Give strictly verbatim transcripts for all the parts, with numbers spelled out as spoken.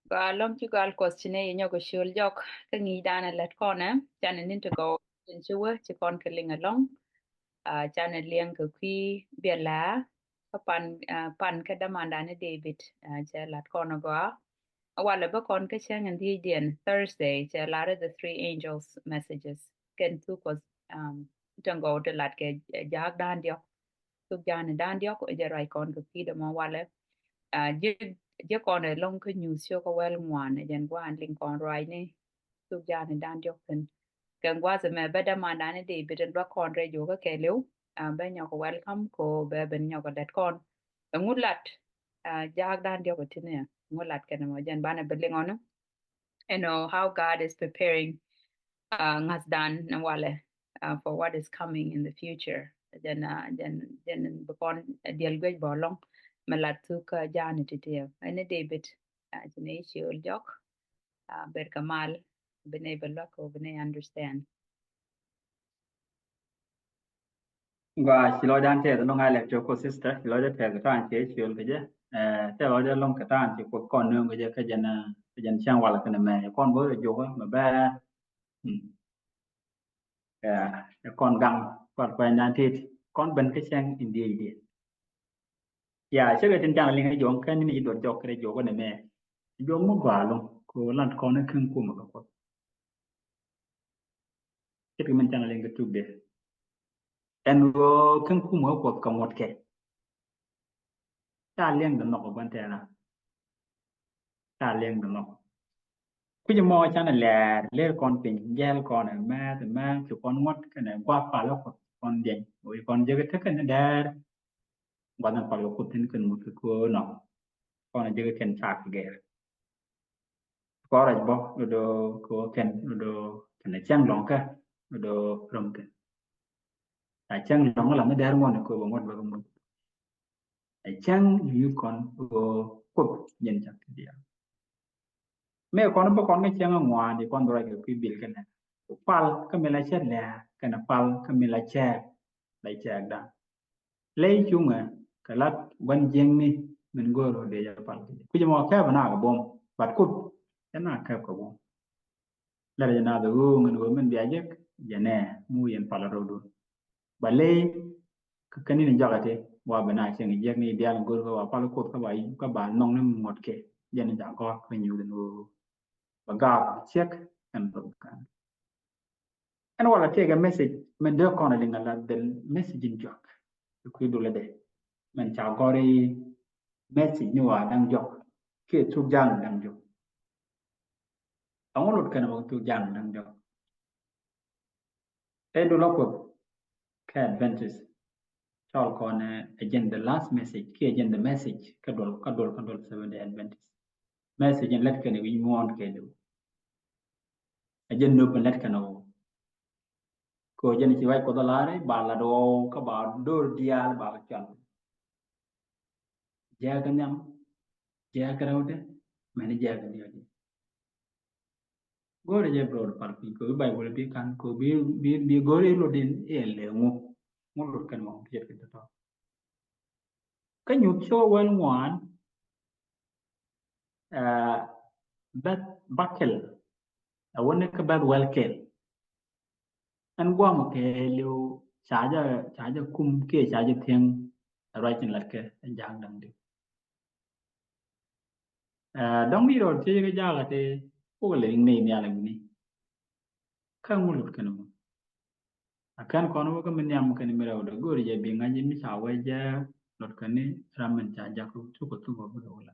Gɔaa ɛlɔ̱ŋ ci gɔaa Kuɔth ci nɛy nyɔk kɛ ciöl Jɔk kä ŋi̱i̱cdan ɛ lät kɔn ɛ canɛ ni̱n ti gɔw. Tin ci wä ci kɔn kɛ liŋ ɛlɔ̱ŋ. Canɛ liɛŋ kɛ kui̱ biɛla kä pan pan kä dämandan ni David. Cɛ lat kɔn ɛ gɔaa. Walɛ bä kɔn kä cäŋ in dhiecdiɛn Thursday cɛ lar the three angels messages. Kɛn thuk Kuɔth tin gɔw ti lat kɛ jaakdan diɔk. Thuk jaakdan diɔk jɛ ruac kɔn kɛ kui̱ dämɔ walɛ. Jɛ jɛ kɔn ɛlɔ̱ŋ kä nyuuth ciök kä wäl ŋuan ɛ jɛn gua̱a̱n liŋ kɔn ruacni. Thuk jaakdan diɔk thi̱n. Kɛ gua̱a̱th ɛmɛ bä dämandan ni David in luäk kɔn rɛy juɔkä kɛɛliw. Bä nyɔk welcome ko bä ben nyɔk lɛt kɔn. Ɛŋu lat jaakdan diɔk ɛ ti̱n ɛ ŋu lat kɛn ɛmɔ jɛn banɛ bä liŋ ɔni. You know how God is preparing ŋa̱thdan ni walɛ for what is coming in the future. Jɛn jɛn jɛn bä kɔn diɛl guec bä lɔŋ mɛ lat thuk jaakni ti̱ti̱ ɛ ɛn ni David. Ci nɛy ciöl Jɔk. Ber kɛ mal bi nɛy bɛ luäk kɛ bi nɛy understand. Gua ci lɔcdan tɛth ɛlɔ̱ŋ a lɛk tɔ̱ ko sister ci lɔcdan tɛth kɛ ta̱a̱n ci ciöl kɛ jɛ. Tɛth lɔcdan ɛlɔ̱ŋ kɛ ta̱a̱n ci Kuoth kɔn nööŋ kɛ jɛ kɛ jɛn kɛ jɛn cäŋ walɛ kɛn ɛmɛ kɔn bo̱o̱th ɛ jokɛ mɛ bɛ. Ɛ kɔn gaŋ kɔn kuɛnydan tet kɔn ben kä cäŋ in dhiecdiɛn. Ya cä kɛ tin canɛ liŋ ɛ juɔ̱ŋ kɛn ni ci duɔth Jɔk kɛ rɛy juɔk ɛn ɛmɛ. Juɔk mi gɔaa ɛlɔ̱ŋ kɛ ɣöö lat kɔn ɛ ken kumɛ kɛ Kuɔth. Ce̱tkɛ min canɛ liŋ kɛ tukdɛ ɛn ɣöö ken kumɛ kɛ Kuɔth kɛ ŋuɔ̱tkɛ. Ca liɛŋdɛ nhɔk ɛ gua̱n tɛɛra. Ca liɛŋdɛ nhɔk. Kui̱c mɔ canɛ lɛɛr ler kɔn piny jɛl kɔn ɛ mɛth ɛ mɛth ci kɔn ŋuɔ̱t kɛnɛ gua̱a̱th palä Kuɔth kɔn diɛny wi kɔn jek ɛ tekɛ ni dɛɛr. Gua̱th in palä Kuɔth thi̱n kɛn ŋut kɛ köö nɔ kɔn jek ɛ kɛn cak kɛ gɛr. Kɔn rɛc bä dodo kɛ wä kɛn dodo kɛn ɛ cäŋ lɔ̱ŋ kɛ dodo röm kɛn. A cäŋ lɔ̱ŋ la mi dɛɛr ŋuɔ̱t ni kɛ wä ŋuɔ̱t bä kɛ muc. Ɛ cäŋ yuth kɔn ɣöö Kuoth nyin cak ti diaal. Mëë kɔn bä kɔn kä cäŋ aŋuan di kɔn bä ruac kɛ kui̱ bil kɛnɛ. Pal kä mi la cɛ lɛ̈ɛ̈ kɛnɛ pal kä mi la cɛ la cɛɛkdan. Ley cuŋɛ kɛ lat gua̱n jiäkni min go̱o̱r ɣöö dee jɛ pal kɛ jɛ. Kui̱c mɔ kɛɛp ɛn a kɛ buɔ̱m but Kuoth ɛn a kɛɛp kɛ buɔ̱m. Lɛr jɛ naath ɛ ɣöö ŋän ɣöö min bia jek jɛ nɛ mi wä yɛn pal rɔɔdun. Ba ley kä kɛn in jɔk ɛ ti wa ben a cieŋ jiɛk ni diaal in go̱r kä wa pal Kuoth kä ba kä ba nhɔŋ ni ŋuɔ̱t kɛ jɛn in ca gɔ̱r kä nyuuth in ɣöö ba gaak ciek ɛn rɔ kan. Ɛn wala tëëkɛ message min dee kɔn a liŋ a la dhil message in jɔak. Kui̱ dulä dee min ca gɔ̱r i̱ message ni wa da̱ŋ jɔk kiɛ thuk ja̱a̱ŋ da̱ŋ jɔk. Ɛŋu lut kɛn bä thuk ja̱a̱ŋ da̱ŋ jɔk. Ɛ dul a Kuoth kɛ Adventist cɔl kɔn ɛ jɛn the last message kiɛ jɛn the message kä duɔl kä duɔl kä duɔl Seventh Day Adventist. Message in lɛt kɛn wi̱c muɔ̱ɔ̱n kɛ liw. Ɛ jɛn nöp in lɛt kɛn ɔ. Kɛ ɔ jɛn ci wac Kuoth a lar i̱ ba lat ɣɔw kä ba do̱r diaal ba kɛ cual. Jɛɛk kɛ nhiam, jɛɛk kɛ rɛwdɛ, mɛn jɛɛk kɛ diɔ̱k. Go̱o̱rɛ jɛ bi rɔɔd pal piny kɛ bi Baibol bi kan kɛ bi bi bi go̱o̱rɛ ilot in iɛ lɛ ŋu ŋu lot kɛn mɔ kiɛt kɛ tɔtɔ. Kä nyuth cio̱k wäl ŋuan. Beth bakel a wä ni kä beth wäl kel. Ɛn guam kɛ liw ca jɛ ca jɛ kum kiɛ ca jɛ thiäŋ. Ruac in lat kɛ ɛn ja̱a̱ŋ da̱ŋ diw. Dɔ̱ŋ di rɔɔd thiec kɛ jakä ti pok lɛ iŋ ney nhial iŋ ni. Kä ŋu lut kɛn mɔ. A kɛn kɔn wä kä mi nhiam kɛn mi rɛw dee go̱o̱ri jɛ bi ŋa̱c mi ca wee jɛ lot kɛn ni ram min ca jak thuk kɛ thuk kɛ bikɛ wula.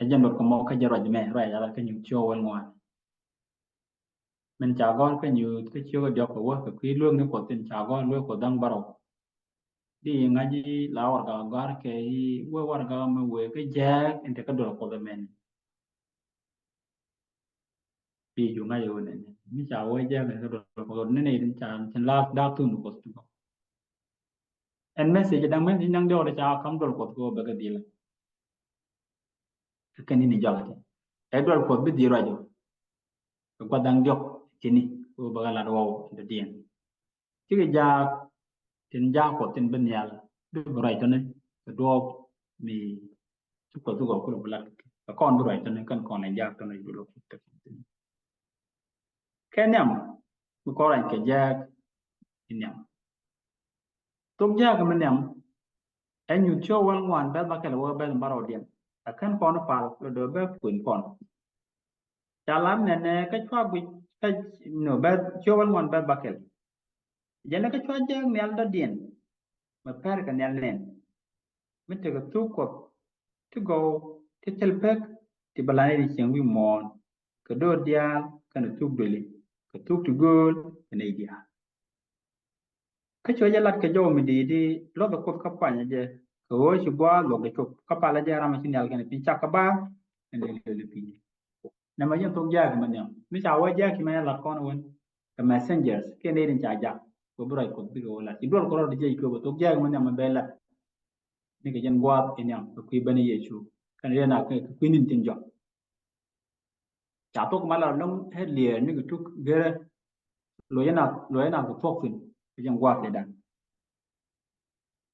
Ɛ jɛn lot kɛ mɔ kä jɛ ruac mɛ ruac ala kä nyuth cio̱k wäl ŋuan. Min ca gɔ̱r kä nyuth kä cio̱k ɛ diɔk kɛ wä kɛ kui̱ lueek ni Kuɔth tin ca gɔ̱r lueek Kuɔth da̱ŋ bärɔw. Di ŋa̱c i̱ la warɛga gɔ̱a̱r kɛ i̱ wee warɛga mi wee kä jääk in te kä duɔl Kuɔth ɛmɛn. Bi ju ŋa̱c i̱ wee nɛn mi ca wee jääk in te kä duɔl Kuɔth nɛn i̱ ca cin la dak thun Kuɔth ti kɔ. Ɛn message da̱ŋ message naŋ diɔk di ca kam duɔl Kuɔth kɛ wee bɛ kɛ dhil. Kɛ kɛn in i̱ jɔk ɛ ti ɛ duɔl Kuɔth bi dhil ruac wä. Kɛ gua̱th da̱ŋ diɔk tini kɛ wee bɛ kɛ lat wä wä in te diɛn. Cikɛ jaak tin jaak Kuɔth tin bi nhial bi bi ruac tɔni kɛ duɔɔp. mi ci Kuɔth bi gɔw kulɛ bi lat kɛ kɔn bi ruac tɔni kɛn kɔn ɛ jak tɔni dul ɔ kɛ nhiam mi kɔn ruac kɛ jɛɛk i nhiam. Thok jɛɛk mi nhiam ɛ nyuth ciö wäl ŋuan bɛth ba kɛl wä bɛth ba rɔw diɛn. Ɛ kɛn kɔn pal lɔ dɔ bɛ kuën kɔn. Ca lat nɛnɛ kä cua guic kä no bɛth ciö wäl ŋuan bɛth ba kɛl. Jɛn kä cua jɛɛk nhial dɔ̱diɛn mɛ pɛr kɛ nhial nɛn mi tekɛ thuk Kuɔth ti gɔw ti thil pek ti bɛ lan ni cieŋ wi̱i̱ muɔ̱ɔ̱n kɛ do̱r diaal kɛnɛ thuk dueli kɛ thuk ti gööl kɛ nɛy diaal. Kä cuɛ jɛ lat kɛ jɔw mi di̱i̱t i̱ luɔth ɛ Kuoth kä puany jɛ kɛ ɣöö ci gua̱a̱th luɔk jɛ cop kä palä jɛ ram ci nhial kɛnɛ piny cak kä baar kɛnɛ lël piny. Nɛmɛ jɛn thok jääk mɛ nhiam mi ca wä jääk ci mɛ lat kɔn wen kɛ messengers kiɛ nɛy tin ca jak kɛ bi ruac Kuɔth bikɛ wä lat ci duɔl kɛ rɔɔd jɛ cuɛ bɛ thok jääk mɛ nhiam mɛ bɛ lat. Ni kɛ jɛn gua̱a̱th i nhiam kɛ kui̱ ben i Yecu kɛnɛ riɛn a kɛ kui̱ nin tin jɔk. Ca thok ma la loŋ hɛ liɛɛr ni kɛ tuk gerɛ. Loc ina loc ina kɛ thuɔk thin kɛ jɛn gua̱a̱th kɛ dan.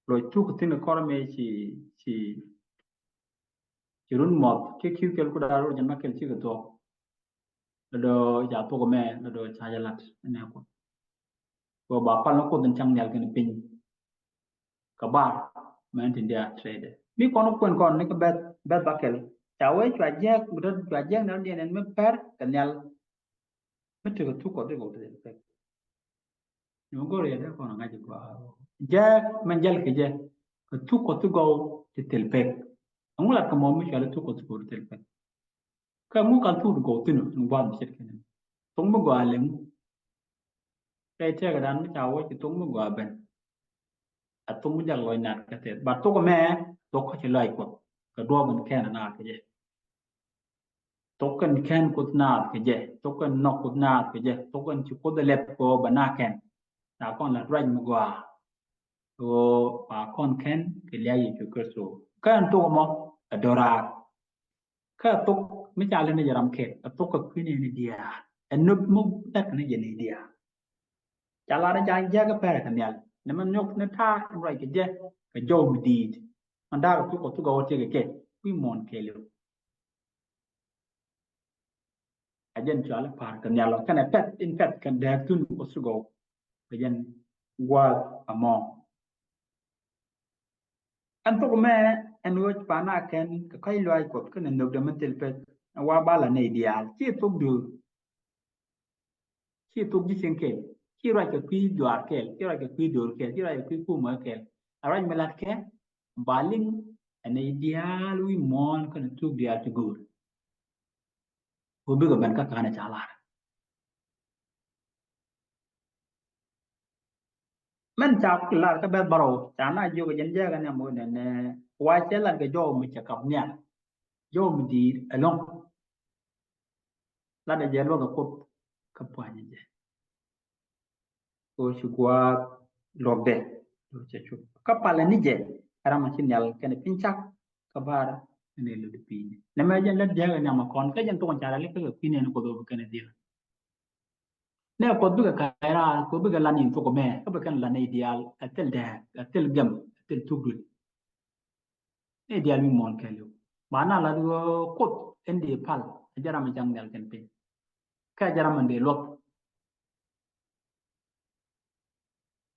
Loc tuk thin kɔr mɛ ci ci ci run mɔth kiɛ ki̱w kɛl ku da̱a̱r run jɛn ma kɛl cikɛ thuɔk. Lɔdɔ ca thok mɛ lɔdɔ ca jɛ lat ɛnɛ Kuɔth. Kɛ ba pal ni Kuoth in caŋ nhial kɛn piny. Kɛ bar mɛn tin dia trade mi kɔn kuɛn kɔn ni kɛ bɛth bɛth ba kɛl. Ca wee cua jiɛk mi dɔ̱ cua jiɛk ni rɔ̱diɛn ɛn mi pɛr kɛ nhial. Mi tekɛ thuk Kuɔth ikɛ wä ti thil pek. Ni mi go̱r yɛ dee kɔn ŋa̱c ikua jiɛk mɛn jäl kɛ jɛ kɛ thuk Kuɔth ti gɔw ti thil pek. Ɛŋu lat kɛ mɔ mi cuali thuk Kuɔth ti gɔw ti thil pek. Kä ŋu kal thuk ti gɔw thin in gua̱a̱th mi ce̱tkɛ ni thok mi gɔaa lɛ ŋu. Kɛ tëëkɛ dan mi ca wä ci thok mi gɔaa ben. A thok mi jak lɔc nat kä theth ba thok mɛ thok kä ci lɔc Kuɔth kɛ duɔɔk in kɛn a naath kɛ jɛ. Thok kɛn kɛn Kuoth naath kɛ jɛ thok kɛn nɔk Kuoth naath kɛ jɛ thok kɛn ci Kuoth a lɛp kɛ ɣöö ba na kɛn. Na kɔn la ruac mi gɔaa kɛ ɣöö ba kɔn kɛn kɛ lia̱a̱ Yecu Kritho kɛn thok mɔ a do̱raar. Kä a thok mi ca lɛ ni jɛ ram kɛl a thok kɛ kui̱ ni ni diaal ɛ nöp mi lɛk ni jɛ ni diaal. Ca lar ni ca jiäk pɛrɛ kɛ nhial ni mɛ nyɔk ni ta̱a̱ in ruac kɛ jɛ kɛ jɔw mi di̱i̱t. Mɛ da̱a̱k a thok kɛ thok a wä tiek kɛ kɛ kui̱ muɔ̱ɔ̱n kɛɛliw. A jɛn cɔal i̱ pa̱a̱r kɛ nhial ɔ kɛnɛ pɛth in pɛth kɛn dääk thun kɛ thuk gɔw. Kɛ jɛn gua̱a̱th amɔ. Ɛn thok mɛ ɛn ɣöö pa̱a̱n a kɛn kɛ kɔ̱c luaac Kuɔth kɛnɛ nhökdɛ min thil pek. Ɛn wa bal a nɛy diaal ci thok döör. Ci thok ji̱ cieŋ kɛl ci ruac kɛ kui̱ dhuaar kɛl ci ruac kɛ kui̱ döör kɛl ci ruac kɛ kui̱ kumä kɛl. A ruac mi lat kɛ ba liŋ ɛ nɛy diaal wi̱i̱ muɔ̱ɔ̱n kɛnɛ thuk diaal ti göör. Wä bikɛ ben kä ka̱n ɛ ca lar. Mɛn ca lar kä bɛth bärɔw ca na jiök ɛ jɛn jɛɛk ɛ nhiam wä nɛn ɛ wa cɛ lat kɛ jɔw mi cɛ kap nhial. Jɔw mi di̱i̱t ɛlɔ̱ŋ. Lat ɛ jɛ luɔth ɛ Kuoth kä pua̱ny ɛ jɛ. Kɛ ɣöö ci gua̱a̱th luɔkdɛ luɔk cɛ cup kä palɛ ni jɛ. Ram a ci nhial kɛnɛ piny cak kä bar kɛnɛ lät piny. Nɛ mɛ jɛn lät dia̱a̱k ɛ nhiam a kɔn kä jɛn thok in ca rali kä kɛ kui̱ nɛn Kuoth ɣöö bi kɛnɛ dhiel. Nɛ Kuoth bikɛ ka̱c raar Kuoth bikɛ lan in thok mɛ kä bi kɛn lan nɛy diaal ɛ thil dɛɛk ɛ thil gɛm ɛ thil thuk duël. Nɛy diaal wi̱i̱ muɔ̱ɔ̱n kɛɛliw ba na lat ɣöö Kuoth in dee pal ɛ jɛ ram in cak nhial kɛn piny. Kɛ jɛ ram in dee luɔth.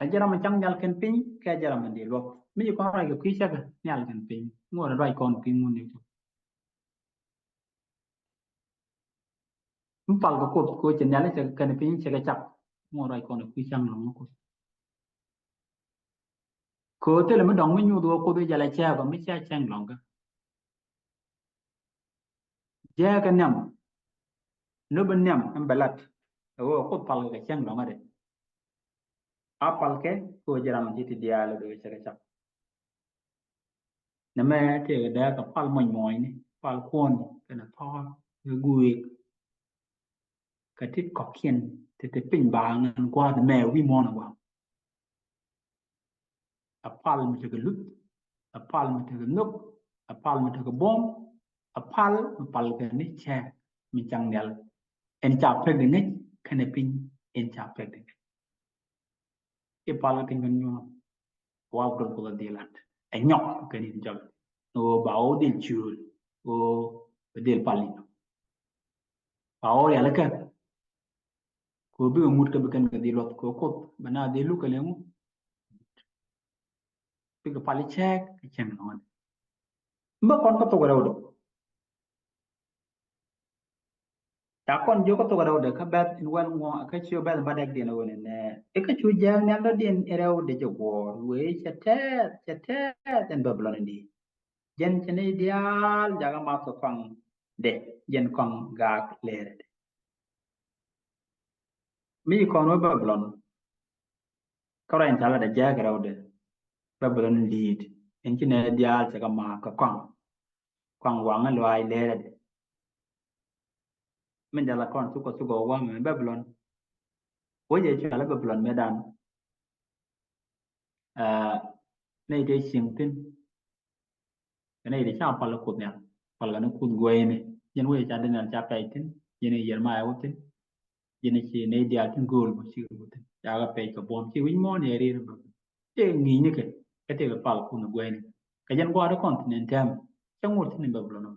Ɛ jɛ ram in cak nhial kɛn piny kɛ jɛ ram in dee luɔth mi ci kɔn ruac kɛ kui̱ cäkä nhial kɛn piny ŋuɔt in ruac kɔn kui̱ ŋun ni cuk. Mi pal kɛ Kuoth kɛ cɛ nhial cɛ kɛn piny cɛ kɛ cak ŋuɔt ruac kɔn kui̱ cak lɔŋ Kuoth. Kɛ thilɛ mi dɔŋ mi nyuuth wä Kuoth i̱ jɛ lɛ cɛɛk ɔ mi cia cɛŋ lɔŋkä. Jɛɛkɛ nhiam nöp in nhiam in bɛ lat. Ɛ wee Kuoth palkɛ kɛ cɛŋ lɔŋädɛ. A palkɛ kɛ wee jɛ ram in ti ti diaal ɛ do̱ cɛ kɛ cak. Nɛ mɛ tëëkɛ dee kɛ pal muɔ̱ny muɔ̱nyni pal kuɔ̱ɔ̱ni kɛnɛ thɔɔl kɛ guëëk. Kɛ ti kɔ̱kiɛn ti ti piny baaŋ ɛn gua̱a̱th mɛ wi̱i̱ muɔ̱ɔ̱n ɛ gua̱a̱th. A pal mi tekɛ luth, a pal mi tekɛ nhök, a pal mi tekɛ buɔ̱m, a pal mi pal kɛ ni cɛ mi caŋ nhial. Ɛn ca pek di ŋäc kɛnɛ piny ɛn ca pek di ŋäc. I̱ pal kɛ tin kɛn nyuɔ̱ɔ̱n wa dol Kuoth a dhil lat ɛ nyɔk kɛ ni jɔl. ni ɣöö ba ɣɔw dhil ciööl ɣöö bɛ dhil pal i̱ ba ɣɔw rialikä. Kɛ ɣöö bikɛ ŋut kɛ bi kɛn kɛ dhil luɔth kɛ ɣöö Kuoth bɛ na dhil luk kɛ lɛ ŋu. Bikɛ pal i̱ cɛɛk kɛ cɛn kɛ ŋɔ̱n. Bä kɔn kä thok rɛwdɛ. Ca kɔn jiök kä thok rɛwdɛ kä bɛth in wɛl ŋuɔ kä ciö bɛth in ba dɛk diɛn ɣöö nɛ nɛ i̱ kä cu jääk nhial dɔ̱diɛn in rɛwdɛ jɛ guɔ̱ɔ̱r wee cɛ tɛɛth cɛ tɛɛth in Babilɔn in di̱i̱t. Jɛn cɛ nɛy diaal jakä math kɛ kɔaŋdɛ jɛn kɔaŋ gaak leerädɛ. Mi ci kɔn wä Babilɔn kä ruac in thalatdɛ jääk rɛwdɛ Babilɔn in di̱i̱t in ci nɛy diaal cɛ kɛ math kɛ kɔaŋ kɔaŋ waŋä luaac leerädɛ. Min jala kɔn thukɔ thukɔ waŋ mi Babilɔn. Wä jɛ cualä Babilɔn mëëdan. Aa, nɛy tëë cieŋ thi̱n. Kɛ nɛy tëë ca pal Kuoth Nhial, pal kɛ ni Kuoth guɛɛni. Jɛn wä jɛ ca Daniel ca pɛc thi̱n, jɛn i̱ Yeremia wä thi̱n. Jɛn i̱ ci nɛy diaal thi̱n gööl bä ci wä thi̱n. Ca kɛ pɛc kɛ buɔ̱m ci wi̱c muɔ̱ɔ̱n yɛ ri̱i̱r bä. Tëë ŋi̱i̱cnikɛ kä tëë kɛ pal Kuoth ni guɛɛni. Kɛ jɛn gua̱a̱r kɔn thi̱n ɛn tɛm cä ŋot thi̱n in Babilɔn.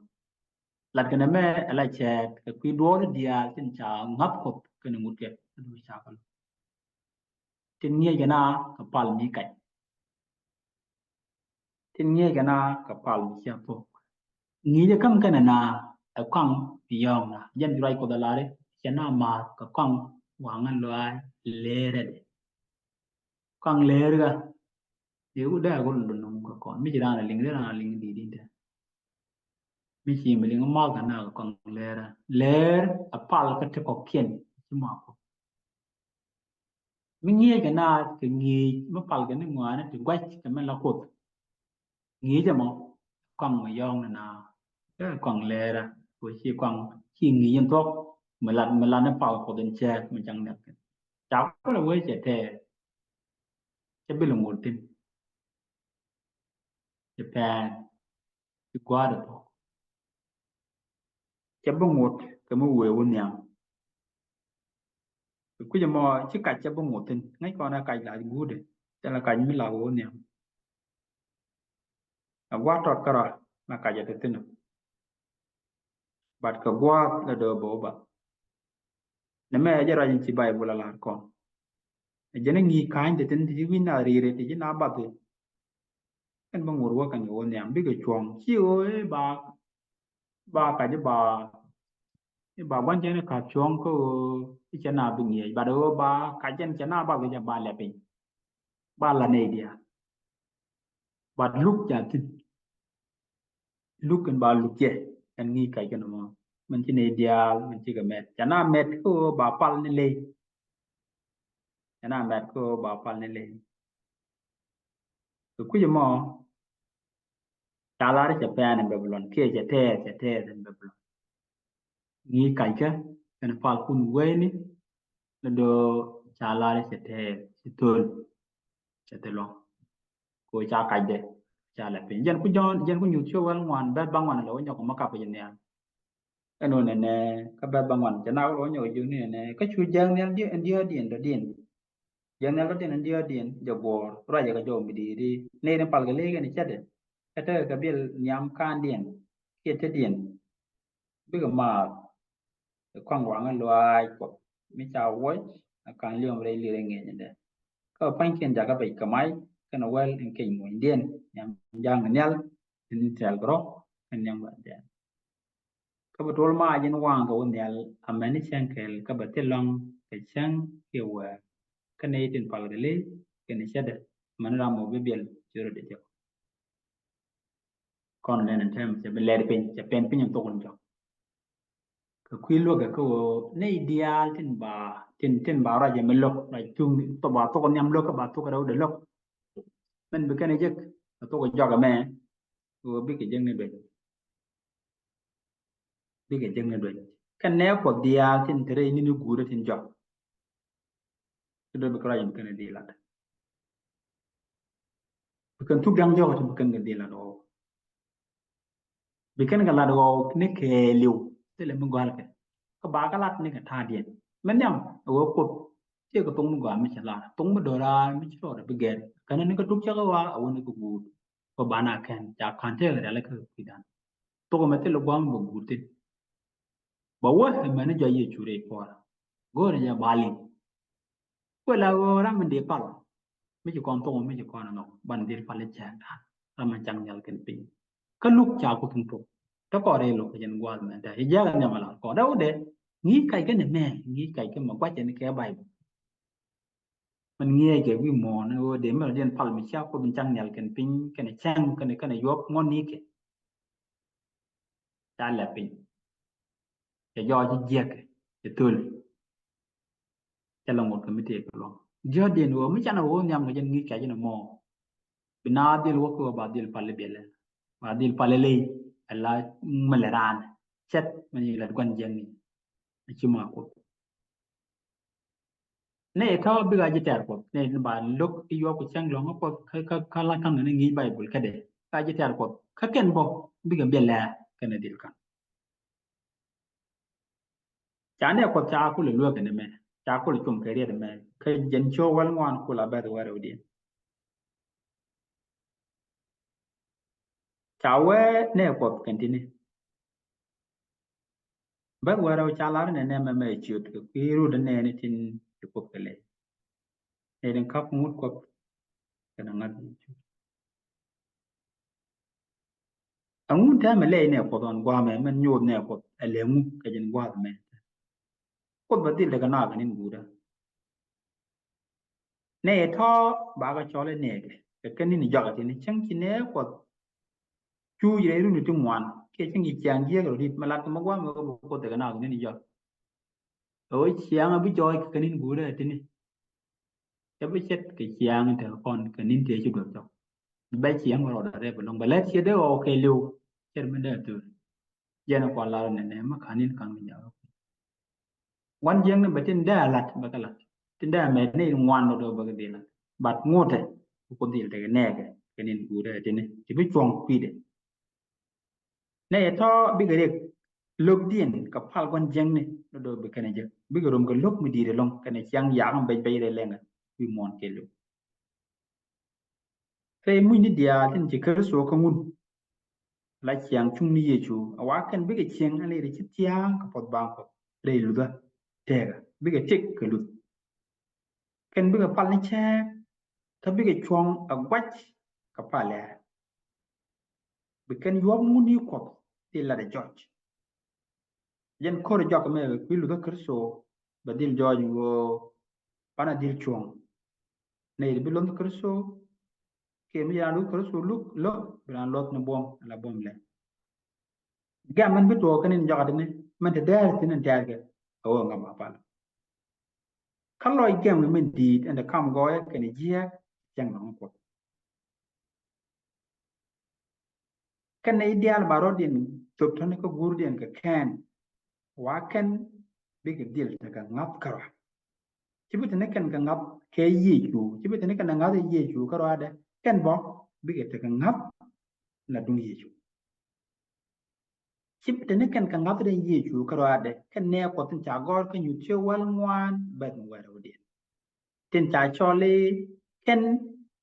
Lat kɛn ɛmɛ ɛ la cɛɛt kɛ kui̱ duɔɔri diaal tin ca ŋa̱th Kuoth kɛn ŋutkɛ. Adu ca kɛ lɔ tin ŋi̱eec kɛ na kɛ pal mi kac. Tin ŋi̱eec kɛ na kɛ pal mi cia thok. Ŋi̱i̱c ɛ käm kɛn ɛ na ɛ kɔaŋ mi yɔɔŋ na jɛn bi ruac Kuoth ɛ lari cɛ na math kɛ kɔaŋ waŋä luaac leerädɛ. Kɔaŋ leer kä. Yɛ wut dee a wut lundum kɛ kɔn mi ci raan a liŋ dee raan a liŋ di̱i̱t in tɛ. Mi ci mi liŋ math kɛ na kɛ kɔaŋ leer a leer a pal kä ti kɔkiɛn. Ci ma kɔ mi ŋi̱eec kɛ na kɛ ŋi̱eec mi pal kɛ ni ŋɔaani ti guac kɛ mɛn la Kuoth. Ŋi̱eec ɛmɔ kɔaŋ mi yɔɔŋ ni na kɛ kɔaŋ leer a kɛ ci kɔaŋ ci ŋi̱eec in thuɔk mi lat mi lat ni pal Kuoth in cɛɛk mi caŋ nɛk kɛ. Ca kulɛ wee cɛ tɛɛr. Cɛ bi lɛ ŋot thi̱n. Cɛ pɛn ci gua̱a̱r ɛ thuɔ̱k. Cɛ bi ŋot kɛ mi wee wä nhiam. Kɛ kui̱c ɛmɔ ci kac cɛ bi ŋot thi̱n ŋäc kɔn ɛ kac la guutdɛ. Thilɛ kac mi la wee wä nhiam. Ɛ gua̱a̱r tɔt kärɔa la kac ɛ te thi̱n. But kɛ gua̱a̱th la dee bä wä bath. Nɛ mɛ ɛ jɛ ruac in ci Baibul a lar kɔn. Ɛ jɛn ɛ ŋi̱i̱c ka̱ny te thi̱n ti ci wi̱ny na ri̱i̱ri ti ci na bath i̱. Ɛn bä ŋot wä kɛn kɛ wä nhiam bikɛ cuɔ̱ŋ ci ɣöö i̱ ba ba kac i̱ ba i̱ ba gua̱n cɛn i̱ ka̱p cuɔ̱ŋ kä ɣöö i̱ cɛ na bi ŋi̱eec but ɣöö ba kac jɛn cɛ na bath i̱ jɛ ba lɛ piny. Ba la nɛy diaal. But luk ca thi̱n. Luk kɛn ba luk cɛ ɛn ŋi̱i̱c kac kɛn mɔ. Mɛn ci nɛy diaal mɛn ci kɛ mɛt ca na mɛt kä ɣöö ba pal ni ley. Ca na mɛt kä ɣöö ba pal ni ley. Kɛ kui̱c mɔ ca lar cɛ pɛn in Babilɔn kiɛ cɛ tɛɛth cɛ tɛɛth in Babilɔn. Ŋi̱i̱c kackä kɛn pal kun weyni. Ni do̱ ca lar cɛ tɛɛth ci thöl. Cɛ thil lɔ̱ŋ. Ko ca kacdɛ ca lɛ piny jɛn ku jɔn jɛn ku nyuth ciö wɛl ŋuan bɛth ba ŋuan lɛ wä nyɔk ma kap jɛ nhial. Ɛn wä nɛnɛ kä bɛth ba ŋuan cɛ na wä lɛ wä nyɔk jiök ni nɛnɛ kä cu jɛn nhial diɛ ɛn diɛ diɛn dɔ diɛn. Jɛn nhial dɔ diɛn ɛn diɛ diɛn jɛ guɔɔr ruacɛ kɛ jɔw mi di̱i̱t i̱ nɛy ni pal kɛ ley kɛn cɛtdɛ. Kä tekɛ kɛ biɛl nhiam ka̱n diɛn kiɛ te diɛn. Bikɛ maath kɛ kɔaŋ waŋä luaac Kuɔth mi ca wuɔc a ka̱n liɔm rɛy lirɛ ŋi̱eecdɛ. Kä pua̱nykiɛn jakä pec kɛ mac kɛnɛ wɛl in keny muɔ̱nydiɛn nhiam ja̱a̱ŋ nhial in tɛl kɛ rɔ kɛn nhiam wɛldiɛn. Kä bɛ tuɔl mac in waŋ kɛ wä nhial amäni cäŋ kɛl kä bɛ thil lɔ̱ŋ kɛ cäŋ kiɛ wɛɛr kä nɛy tin pal kɛ ley kɛnɛ cätdɛ amäni ram mɔ bi biɛl ci rɔ dee jɛ kɔn. Kɔn nɛn in tɛm cɛ bi lɛr piny cɛ pɛn piny in thok in jɔk. Kɛ kui̱ luäkɛ kä ɣöö nɛy diaal tin ba tin tin ba ruac ɛmɛ lo̱k ruac tuŋ thok ba thok nhiam lo̱k kä ba thok rɛw dee lo̱k. Mɛn bi kɛn jek kɛ thok jɔk ɛmɛ ɣöö bikɛ jek ni duec. Bikɛ jek ni duec kɛn nɛ Kuɔth diaal tin te rɛy ni̱n i̱ guurä tin jɔk. Ti dee bi kɛ ruac ɛmɛ kɛn di lat. Bi kɛn thuk da̱ŋ jɔk ti bi kɛn kɛ di lat ɣɔw. Bi kɛn kɛ lat ɣɔw ni kɛɛliw thilɛ mi gɔalkɛ. Kä ba kɛ lat ni kɛ ta̱a̱diɛn mi nhiam ɛ wee Kuoth. Ciɛ kɛ thok mi gɔaa mi cɛ lat thok mi do̱raar mi ci rɔɔdɛ bi gɛr kɛn ni kɛ tuk cɛ kɛ ɣɔaa ɛ wee ni kɛ guut. Kɔ banɛ kɛn ca ka̱n tëëkɛ rialikä kɛ kui̱dan. Thok ɛmɛ thil gua̱a̱m bɛ guur thi̱n. Bɛ wä ɛmɛni jɔc Yecu rɛy puɔ̱ɔ̱rä. Go̱o̱rɛ jɛ ba liŋ. Kuɛ la ɣöö ram in dee pal. Mi ci kɔn thok mi ci kɔn nhɔk ban dhil pal i̱ cɛɛŋdan. Ram in caŋ nhial kɛnɛ piny. Kä Luk ca Kuoth in thok. Te kɔn rɛy Luk kɛ jɛn gua̱a̱th mɛ te i̱ jiäk in nhiam a lar kɔn rɛw dee. Ŋi̱i̱c kac kɛnɛ mɛ, ŋi̱i̱c kac kɛnɛ mɛ gua̱c ɛn kɛ Bayböl. Min ŋi̱eec kɛ wi̱i̱ muɔ̱ɔ̱n ɣöö dee mi rɔ diɛn pal mi cia Kuoth in caŋ nhial kɛnɛ piny kɛnɛ cäŋ kɛnɛ kɛnɛ yuɔp ŋuɔ̱t ni kɛ. Ca lɛ piny. Cɛ jɔɔc ji̱ jiäk cɛ thöl. Cɛ lɛ ŋot kɛ mi tëëk kɛ luɔ̱ŋ. Jiɔ̱ɔ̱cdiɛn ɣöö mi canɛ ɣöö nhiam kɛ jɛn ŋi̱i̱c kɛ jɛn ɛmɔ. Bi naath dhil wä kɛ ɣöö ba dhil pal i̱ biɛlɛ. Ba dhil pal i̱ ley. Ala mi lɛ raan. Cɛt mi ni lat gua̱n jiäkni. A ci ma Kuoth. Nɛ tɔ̱ bikɛ a ji̱ tɛ̈r Kuɔth nɛ ni ba lo̱k i̱ yuɔk ku cäŋ lɔ̱ŋ Kuɔth kä, kä, kä la ka̱n ni ŋi̱i̱c Bayböl kädɛ. Kä a ji̱ tɛ̈r Kuɔth kä kɛn bä bikɛ biɛl lɛ kɛn a dhil ka̱n. Ca nɛ Kuɔth ca kulɛ luäk kɛn mɛ, ca kulɛ cum kɛ riɛt mɛ kä jɛn cio̱o̱k wäl ŋuan kula bɛth wärɛwdiɛn. Ca wee nɛ Kuɔth kɛn tini. Bäth wärä ca lar nɛ nɛmɛ mɛ ciöt kɛ kui̱ rut nɛɛni tin ci Kuoth kɛ lɛy. Nɛ din kap ŋut Kuɔth kɛn ŋa̱th Yecu. Aŋun tɛmɛ lɛy nɛ Kuɔth ɔn guamɛ mɛn nyoth nɛ Kuɔth ɛ lɛ ŋu kɛ jin guath mɛ. Kuoth bɛ dhil tekɛ naak nin guudä. Nɛ tɔ̱ bakɛ cɔl inɛɛkɛ kɛ kɛ nin jɔak tin cäŋ ci nɛ Kuɔth. Cuuc rɛy runi ti ŋuan kiɛ cäŋ ci ciaŋ jiɛk rɔ dit mɛ lat kɛ mɛ guam mɛ kɛ bä Kuoth tekɛ naak nin jɔak. Ɛ wä ciaŋ a bi jɔɔc kɛ kɛ nin guudä tini. Cɛ bi cɛt kɛ ciaŋ tekɛ kɔn kɛ nin tëë ci duɔth cɔk. Bɛ ciaŋ rɔ dɛ rɛp lɔŋ bɛ lɛt ciɛ dee ɣɔw kɛ liw. Cɛt mi dee thur. Jɛn kuan lar nɛ nɛ ma ka̱n in ka̱n mi jakä. Wan jiɛŋni bɛ tin dee a lat bɛ kɛ lat tin dee a mɛt ni in ŋuan dɔdɔ bɛ kɛ dhil lat. But ŋotɛ ku dhil tekɛ nɛɛkɛ kɛ nin guudɛ tini ti bi cuɔ̱ŋ kui̱dɛ. Nɛ yɛ tɔ̱ bikɛ riɛk lo̱kdiɛn kɛ pal gua̱n jiɛŋni dɔdɔ bɛ kɛnɛ jek bikɛ rom kɛ lo̱k mi di̱i̱t ɛlɔ̱ŋ kɛnɛ ciaŋ yakä bɛc bɛc rɛ lɛŋɛ wi̱i̱ muɔ̱ɔ̱n kɛ lo̱k. Rɛy mucni diaal tin ci Kritho kä ŋun. La ciaŋ cuŋni Yecu a wa kɛn bikɛ cieŋ a liri ci thia̱a̱ŋ kɛ puɔth baaŋ Kuɔth rɛy luthä tɛɛkä bikɛ tëk kɛ luth. Kɛn bikɛ pal ni cɛɛk kä bikɛ cuɔ̱ŋ a guac kɛ pal lɛɛrɛ. Bi kɛn yuɔp ŋun ni Kuɔth ti lat a jɔc. Jɛn ko̱r jɔak mɛ kui̱ luthä Kritho bɛ dhil jɔɔc ɣöö banɛ dhil cuɔ̱ŋ. Nɛ yet bi luɔth Kritho kiɛ mi jɛn a luth Kritho luk lo̱k bi raan luɔth ni buɔ̱m ala buɔ̱m lɛ. Gɛm mɛn bi tuɔɔk kɛn in jɔak a dini mɛn te dɛɛr thin in tɛɛr kɛ a ɣöö ŋa ba pal. Kä lɔc gɛm kɛ min di̱i̱t ɛn te kam gɔɔyä kɛn jiääk cɛŋ nɔŋ Kuɔth. Kɛn nɛy diaal ba rɔ̱diɛn thöp täni kä guurdiɛn kɛ kɛn wa kɛn bikɛ dhil tekɛ ŋa̱th kärɔa. Ci bi teni kɛn kɛ ŋa̱th kɛ Yecu ci bi teni kɛn kɛ ŋa̱th Yecu kärɔadɛ kɛn bä bikɛ tekɛ ŋa̱th la duŋ Yecu. Ci bi teni kɛn kɛ ŋa̱th den Yecu kärɔadɛ kɛn nɛɛ Kuɔth in ca gɔ̱r kä nyuth ciö wäl ŋuan bɛth mi wɛrɛ wä diɛn. Tin ca cɔl i̱ kɛn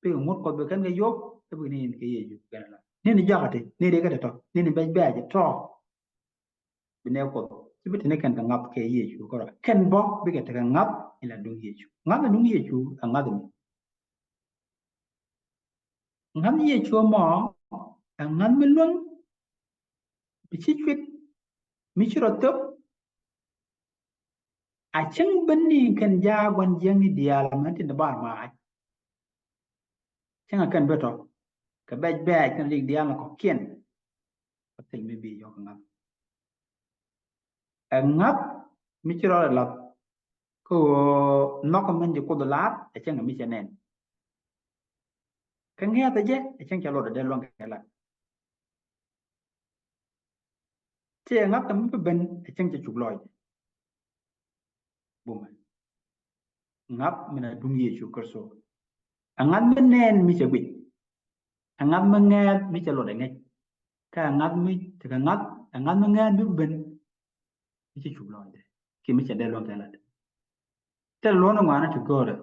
bikɛ ŋut Kuɔth bi kɛn kɛ yop kä bikɛ ni in kɛ Yecu kɛn la ni ni jɔak ati ni ri kä tɛ tɔ ni ni bɛc bɛc tɔ. Bi nɛ Kuɔth ci bi teni kɛn kɛ ŋa̱th kɛ Yecu kärɔa kɛn bä bikɛ tekɛ ŋa̱th in la duŋ Yecu ŋa̱th in duŋ Yecu ɛ ŋa̱th mi. Ŋa̱th Yecu ɛmɔ ɛ ŋa̱th mi luäŋ. Bi ci cuit mi ci rɔ thöp. A cäŋ ben ni kɛn jaak gua̱n jiäkni diaal mɛ tin di bar maac. Cäŋ a kɛn ben tɔ kɛ bɛc bɛɛc kɛn rik diaal ni kɔ̱kiɛn. Kä thil mi bi yɔk ŋa̱th ɛ ŋa̱th mi ci rɔ rɛ lath. Kä ɣöö nhɔk mɛn ci Kuoth laat ɛ cäŋ mi cɛ nɛn. Kä ŋɛ̈th ɛ jɛ ɛ cäŋ cɛ luɔt ɛ dee luäŋ kɛ lat. Ti ɛ ŋa̱th kɛ mi bi ben ɛ cäŋ cɛ cuk lɔc. Bumɛ ŋa̱th min a duŋ Yecu Kritho. Ɛ ŋa̱th mi nɛɛn mi cɛ guic. Ɛ ŋa̱th mi ŋɛ̈th mi cɛ luɔt ɛ ŋäc. Kä ɛ ŋa̱th mi tekɛ ŋa̱th ɛ ŋa̱th mi ŋɛ̈th mi bi ben. Mi ci cuk lɔcdɛ kiɛ mi cɛ dee luäŋ kɛ lat. Thilɛ luɔ̱n ŋuanä ti go̱o̱rɛ.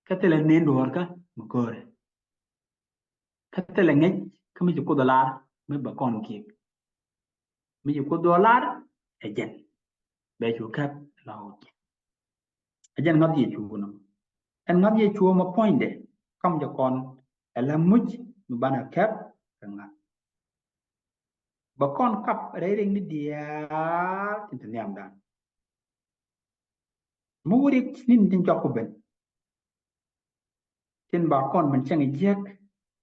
Kä thilɛ nen duɔ̱ɔ̱rkä mi go̱o̱rɛ. Kä thilɛ ŋäc kä mi ci Kuoth ɛ lar mi bɛ kɔn kiɛk. Mi ci Kuoth ɛ lar ɛ jɛn bɛ cu kɛp la wä jɛn. Ɛ jɛn ŋa̱th Yecu nɔmɔ. Ɛn ŋa̱th Yecu mɔ puɔ̱nydɛ kam jɛ kɔn ɛ la muc mi banɛ kɛp kɛ ŋa̱th. Bɛ kɔn kap rɛy riɛkni diaal tin te nhiamdan. Mi wä riɛk ni̱n tin jɔak ku ben. Tin ba kɔn ben cäŋ jiäk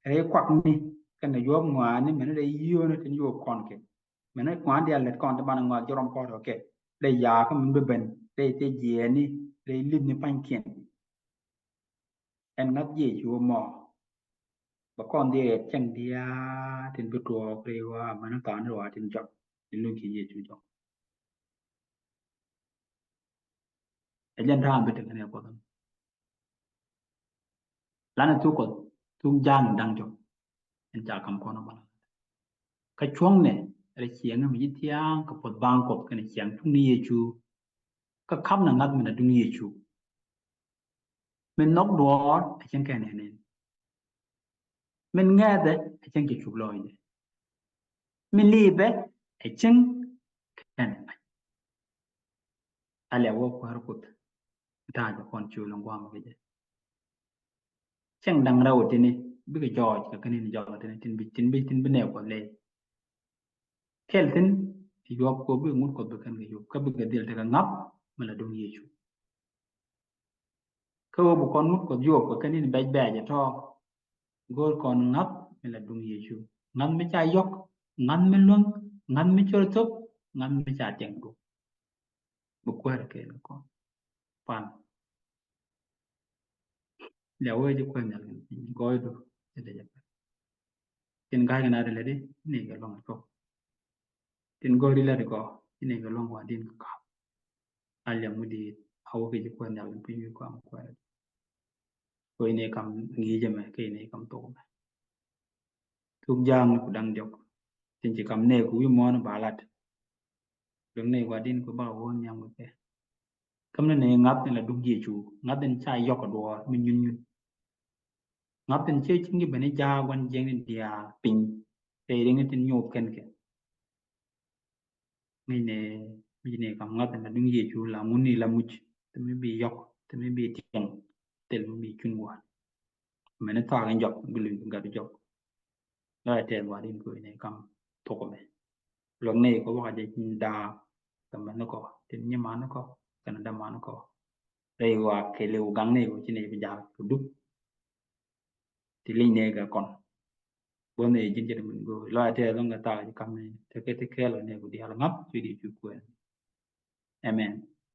rɛy kuakni kɛnɛ yuɔp ŋɔaani mɛn rɛy yio̱o̱ni tin yuɔp kɔn kɛ. Mɛn ŋɔaani diaal lät kɔn ti banɛ ŋɔath jɛ rɔm kɔn rɔ kɛ. Rɛy yakä mɛn bi ben rɛy te jiɛɛni rɛy lipni pa̱nykiɛn. Ɛn ŋa̱th Yecu mɔ. Bɛ kɔn dhiɛ cäŋ diaal tin bi tuɔɔk rɛy wa mɛn thaani wa tin jɔak tin luny ki Yecu jɔak. Ɛ jɛn ta̱a̱ bi tekɛ ni ɛ Kuɔth. Lanɛ thuk Kuɔth thuk ja̱a̱ŋ da̱ŋ jɔk. Ɛn ca kam kɔn ɛ bala. Kä cuɔ̱ŋnɛ rɛ ciɛŋ mi ji̱ thia̱a̱ŋ kɛ puɔth ba̱a̱ŋ Kuɔth kɛnɛ ciɛŋ thuk ni Yecu. Kä kap nɛ ŋa̱th min a duŋ Yecu. Min nhɔk duɔ̱ɔ̱r ɛ cäŋ kɛ nɛnɛn. Min ŋɛɛthɛ ɛ cäŋ kɛ cuk lɔɔcdɛ. Min liipɛ ɛ cäŋ kɛ nɛnɛn. A lɛ wä kuäär Kuoth. Ta̱a̱ jɛ kɔn ciöl in gua̱a̱m kɛ jɛ. Cäŋ da̱ŋ rɛw tini bikɛ jɔɔc kɛ kɛ ni̱n jɔɔc tini tin bi tin bi tin bi nɛɛk Kuɔth lɛy. Kɛl thin ti yuɔp kɛ bikɛ ŋut Kuɔth bi kɛn kɛ yuɔp kä bikɛ dhil tekɛ ŋa̱th mi la duŋ Yecu. Kä ɣöö bi kɔn ŋut Kuɔth yuɔp kɛ kɛ ni̱n bɛc bɛɛc ɛ tɔ̱. Go̱o̱r kɔn ŋa̱th mi la duŋ Yecu. Ŋa̱th mi ca yɔk, ŋa̱th mi luäŋ, ŋa̱th mi col thop, ŋa̱th mi ca tiɛŋ du. Bi kuäär kɛɛl kɔn pan. Lɛ wee ji̱ kuäär nhial kɛn piny gɔɔydu. Jɛ dee jɛ pɛn tin ga̱a̱c kɛn a ri lɛ di ni kɛ luɔ̱ŋ a cuɔp. Tin gɔɔydu lɛ di gɔɔ ni kɛ luɔ̱ŋ wa din kɛ kap. A liɛm mi di a wee kɛ ji̱ kuäär nhial kɛn piny wi̱i̱ kɔam kuäär. Kɛ inɛ kam ŋi̱i̱cɛ mɛ kɛ inɛ kam thok mɛ. Thuk ja̱a̱ŋ ni ku da̱ŋ diɔk. Tin ci kam nɛɛku wi̱i̱ muɔ̱ɔ̱n ba lat. Luäŋ nɛy gua̱di̱n ku bakɛ wä nhiam kɛ kɛ. Käm ni nɛy ŋa̱th in la duŋ Yecu ŋa̱th in ca yɔk a duɔ̱ɔ̱r mi nyun nyun. Ŋa̱th in cɛ cieŋ ji̱ ben i̱ ja̱a̱ gua̱n jiɛŋni diaal piny. Tɛy riŋ tin nyoth kɛn kɛ. Ŋäcnɛ mi ci nɛy kam ŋa̱th in la duŋ Yecu la ŋun ni la muc. Thil mi bi yɔk thil mi bi tiɛŋ. Thil mi bi cun gua̱a̱r. Mɛn i̱ thaak in jɔk bi luny kɛ gat jɔk. Lɔc tɛth gua̱di̱n kɛ inɛ kam thok mɛ. Luäk nɛy kɔ bä ka jɛ da̱a̱ kɛ mɛn kɔ tin nyiman kɔ kɛn däman kɔ. Rɛy wa kɛ liw gaŋ nɛy kɔ ci nɛy bi ja̱l kɛ dup. Ti liny nɛy kɛ kɔn. Bo̱n nɛy ji̱n cɛ ti min go̱o̱r lɔc tɛth lɔŋ kɛ thaak ci kam nɛy tekɛ ti kɛɛl kɛ nɛy kɔ diaal ŋa̱p ci di cu kuɛn. Amen.